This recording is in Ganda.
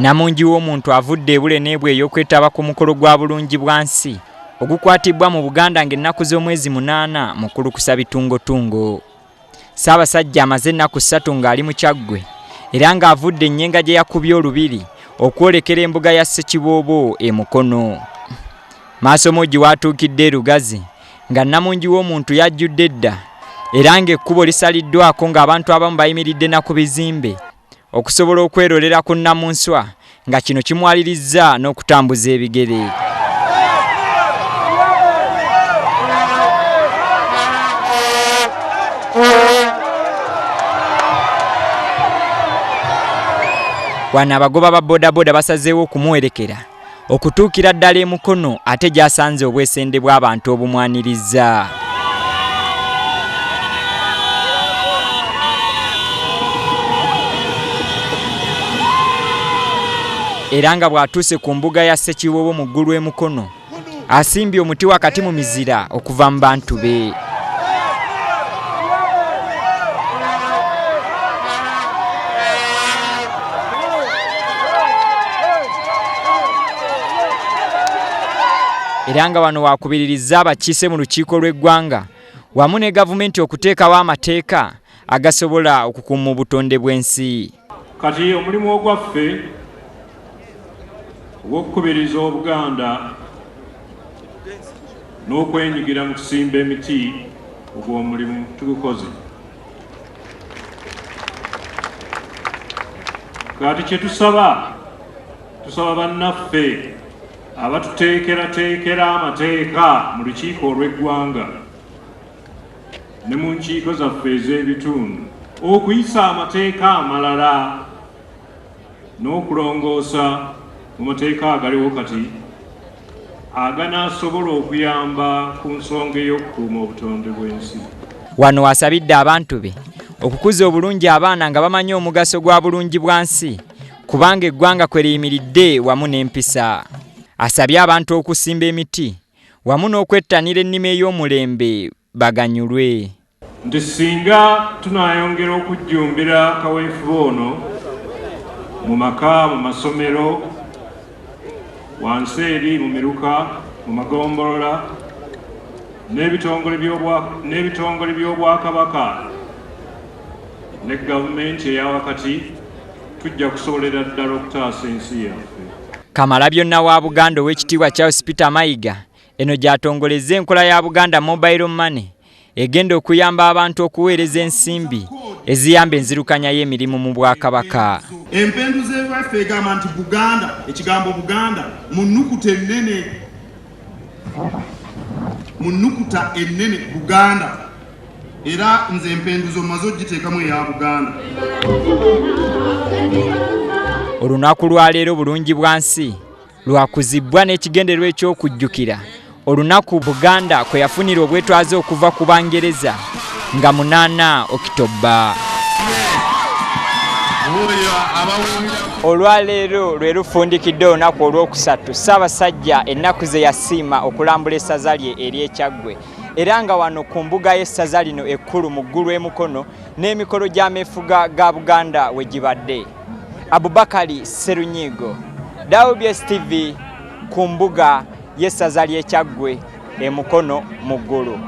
Namungi w'omuntu avudde ebule n'ebwe ey'okwetaba ku mukolo gwa bulungi bwa nsi ogukwatibwa mu Buganda ng'ennaku z'omwezi 8 mukulukusa bitungotungo. Ssaabasajja amaze ennaku 3 ng'ali mu Kyaggwe era ng'avudde ennyenga gye yakubye olubiri okwolekera embuga ya Ssekiboobo e Mukono. Maasomogi w'atuukidde e Lugazi nga nnamungi w'omuntu yajjudde dda era ng'ekkubo lisaliddwako ng'abantu abamu bayimiridde na ku bizimbe okusobola okwerolera ku nnamunswa nga kino kimwalirizza n'okutambuza ebigere. Wano abagoba ba bodaboda basazeewo okumuwerekera okutuukira ddala e Mukono ate gy'asanze obwesende bw'abantu obumwanirizza. Era nga bw'atuuse ku mbuga ya Ssekiwoowo mu Ggulu e Mukono, asimbye omuti wakati mu mizira okuva mu bantu be. Era nga wano wakubiririzza abakiise mu lukiiko lw'eggwanga wamu ne gavumenti okuteekawo amateeka agasobola okukuuma obutonde bw'ensi. Kati omulimu ogwaffe ogw'okukubiriza Obuganda n'okwenyigira mu kusimba emiti ogw'omulimu tugukoze. Kati kye tusaba, tusaba bannaffe abatuteekerateekera amateeka mu lukiiko olw'eggwanga ne mu nkiiko zaffe ez'ebitundu okuyisa amateeka amalala n'okulongoosa mu mateeka agaliwo kati aganaasobola okuyamba ku nsonga ey'okukuuma obutonde bw'ensi. Wano asabidde abantu be okukuza obulungi abaana nga bamanyi omugaso gwa bulungi bwa nsi kubanga eggwanga kwe liyimiridde wamu n'empisa. Asabye abantu okusimba emiti wamu n'okwettanira ennima ey'omulembe baganyulwe. Nti singa tunaayongera okujjumbira kaweefube ono mu maka, mu masomero, wansi eri mu miruka, mu magombolola n'ebitongole by'Obwakabaka ne gavumenti eya wakati, tujja kusobolera ddala okutaasa ensi yaffe. Kamalabyonna wa Buganda Oweekitiibwa Charles Peter Mayiga eno gy'atongolezza enkola ya Buganda Mobile Money egenda okuyamba abantu okuweereza ensimbi eziyamba enzirukanya y'emirimu mu Bwakabaka. Empendu z'ewaffe egamba nti Buganda, ekigambo Buganda mu nnukuta ennene, mu nnukuta ennene Buganda, era nze empenduzo mmaze ogiteekamu eya Buganda. Olunaku lwa leero bulungi bwa nsi lwakuzibbwa n'ekigendererwa eky'okujjukira olunaku Buganda kwe yafunira obwetwaze okuva ku Bangereza nga 8 Okitobba. Olwaleero lwe lufundikidde olunaku olwokusatu Ssaabasajja ennaku ze yasiima okulambula essaza lye ery'Ekyaggwe era nga wano ku mbuga y'essaza lino ekkulu mu Ggulu e Mukono n'emikolo gy'ameefuga ga Buganda we gibadde. Abubakari Sserunyiigo, WBS TV ku mbuga y'essaza ly'Ekyaggwe e Mukono mu Ggulu.